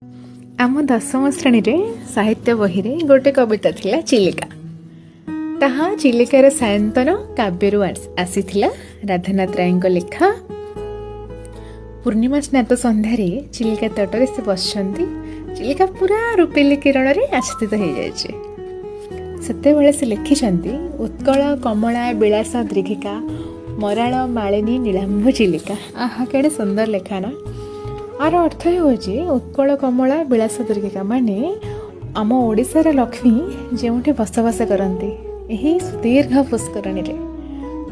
ଆମ ଦଶମ ଶ୍ରେଣୀରେ ସାହିତ୍ୟ ବହିରେ ଗୋଟେ କବିତା ଥିଲା ଚିଲିକା। ତାହା ଚିଲିକାର ସାୟନ୍ତନ କାବ୍ୟରୁ ଆସିଥିଲା, ରାଧାନାଥ ରାୟଙ୍କ ଲେଖା। ପୂର୍ଣ୍ଣିମା ସ୍ନାତ ସନ୍ଧ୍ୟାରେ ଚିଲିକା ତଟରେ ସେ ବସିଛନ୍ତି। ଚିଲିକା ପୁରା ରୂପେଲି କିରଣରେ ଆଚ୍ଛାଦିତ ହେଇଯାଇଛି। ସେତେବେଳେ ସେ ଲେଖିଛନ୍ତି, ଉତ୍କଳ କମଳା ବିଳାସ ଦୀର୍ଘିକା, ମରାଳ ମାଳିନୀ ନୀଳାମ୍ବୁ ଚିଲିକା। ଆହା, କେଡ଼େ ସୁନ୍ଦର ଲେଖା ନା? ଆର ଅର୍ଥ ହେଉଛି ଉତ୍କଳ କମଳା ବିଳାସ ଦୀର୍ଘିକା, ମାନେ ଆମ ଓଡ଼ିଶାର ଲକ୍ଷ୍ମୀ ଯେଉଁଠି ବସବାସ କରନ୍ତି ଏହି ସୁଦୀର୍ଘ ପୁଷ୍କରଣୀରେ।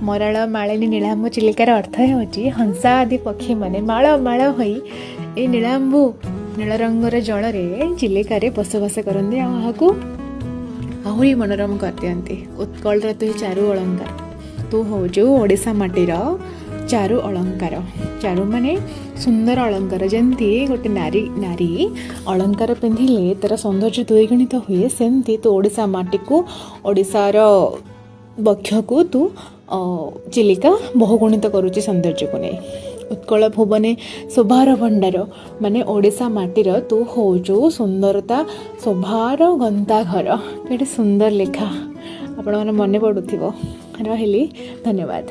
ମରାଳ ମାଳିନୀ ନୀଳାମ୍ବୁ ଚିଲିକାର ଅର୍ଥ ହେଉଛି ହଂସା ଆଦି ପକ୍ଷୀମାନେ ମାଳ ମାଳ ହୋଇ ଏହି ନୀଳାମ୍ବୁ ନୀଳ ରଙ୍ଗର ଜଳରେ ଚିଲିକାରେ ବସବାସ କରନ୍ତି ଆଉ ଏହାକୁ ଆହୁରି ମନୋରମ କରିଦିଅନ୍ତି। ଉତ୍କଳର ତୁହି ଚାରୁ ଅଳଙ୍କାର, ତୁ ହେଉଛୁ ଓଡ଼ିଶା ମାଟିର ଚାରୁ ଅଳଙ୍କାର। ଚାରୁ ମାନେ ସୁନ୍ଦର ଅଳଙ୍କାର। ଯେମିତି ଗୋଟେ ନାରୀ ଅଳଙ୍କାର ପିନ୍ଧିଲେ ତା'ର ସୌନ୍ଦର୍ଯ୍ୟ ଦ୍ୱିଗୁଣିତ ହୁଏ, ସେମିତି ତୁ ଓଡ଼ିଶା ମାଟିକୁ, ଓଡ଼ିଶାର ବକ୍ଷକୁ ତୁ ଚିଲିକା ବହୁଗୁଣିତ କରୁଛି ସୌନ୍ଦର୍ଯ୍ୟକୁ ନେଇ। ଉତ୍କଳ ଭୁବନେ ଶୋଭାର ଭଣ୍ଡାର, ମାନେ ଓଡ଼ିଶା ମାଟିର ତୁ ହେଉଛୁ ସୁନ୍ଦରତା ଶୋଭାର ଗନ୍ତାଘର। କେତେ ସୁନ୍ଦର ଲେଖା, ଆପଣଙ୍କର ମନେ ପଡ଼ୁଥିବ। ରହିଲି, ଧନ୍ୟବାଦ।